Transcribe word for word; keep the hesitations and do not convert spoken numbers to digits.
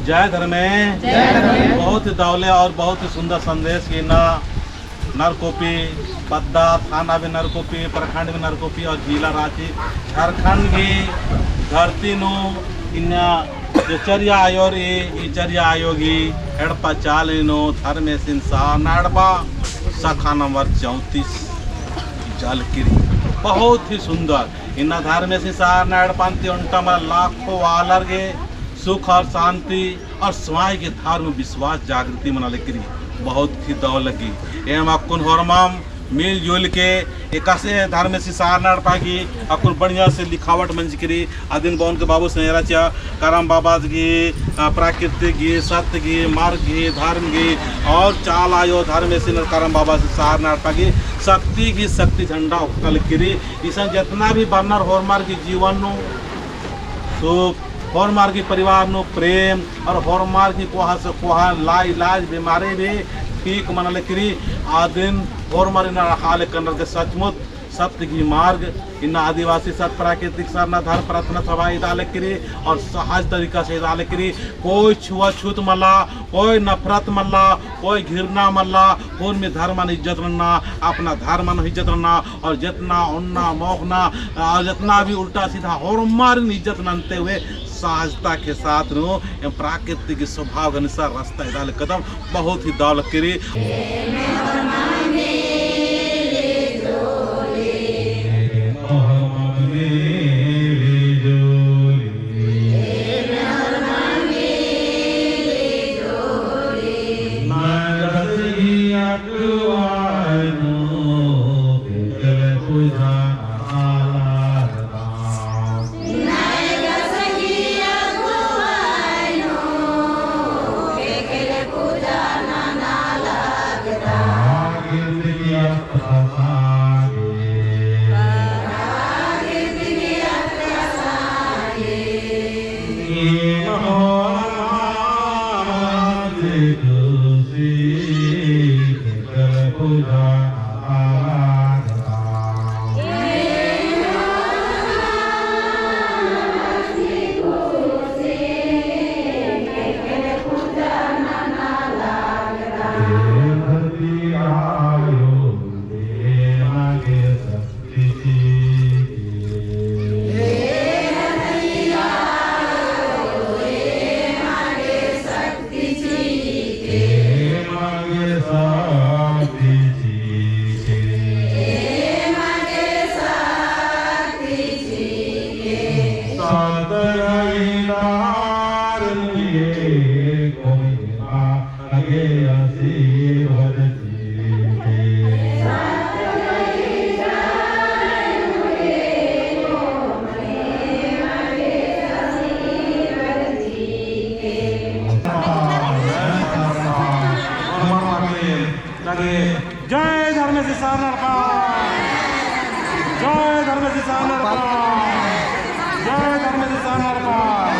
जय धर्मे। जय धर्मे। बहुत ही दौले और बहुत ही सुंदर संदेश कि इन्ना नरकोपी पद्दा, थाना भी नरकोपी, प्रखंड भी नरकोपी और जिला रांची, झारखंड की धरती नू इन्ना जो चरिया आयो रई, ई चरिया आयो गही एड़पा चाली नू धर्मेसिन सारना एड़पा शाखा नंबर चौंतीस चालकी रई। बहुत ही सुंदर। इन्ना धर्मेसिन सारना एड़पा ती ओन्टा मला लाखों आलर गे सुख और शांति और स्वयं के धर्म विश्वास जागृति मना लगी रई। बहुत ही दव लगी। एम अक्कुन होरमम मिलजुल के एकासे धर्मेसिन सारना एड़पा गही अक्कुन बढ़िया से लिखावट मंजकी रई। अदिन बओन के बाबू सनेरा चिआ करम बाबा गही, अ, प्राकृतिक गही, सत्य गही, मार्ग गही, धर्म गही और चाला आयो धर्मेसिन करम बाबासिन सारना एड़पा गही शक्ति गही शक्ति झंडा ओक्का लगी रई। इसन जेतना भी बरनर होरमर गही जीवन नू सुख, होरमर गही परिवार नू प्रेम और होरमर गही कोहा से कोहा ला इलाज बीमारी भी ठीक मना लगी रई। अदिन होरमर इन्ना रखा ले कन्नर के सचमुच सत्य गही मार्ग, इन्ना आदिवासी सत प्राकृतिक सरना धर्म प्रार्थना सभा इदा लगी रई और सहज तरीका से इदा लगी रई। कोई छुआछूत मल्ला, कोई नफरत मल्ला, कोई घृणा मल्ला, होरमी धर्मन इज्जत नन्ना, अपना धर्मन इज्जत नन्ना, और जेतना ओन्ना मोख़ना, और जेतना भी उल्टा सीधा होरमारिन इज्जत नन्ते हुए सहजता के साथ नू एम प्राकृतिक स्वभाव के अनुसार रास्ता इदा लगदम बहुत ही दव लगी रई। जय धर्मेस सरना एड़पा। जय धर्मेस सरना एड़पा। जय धर्मेस सरना एड़पा।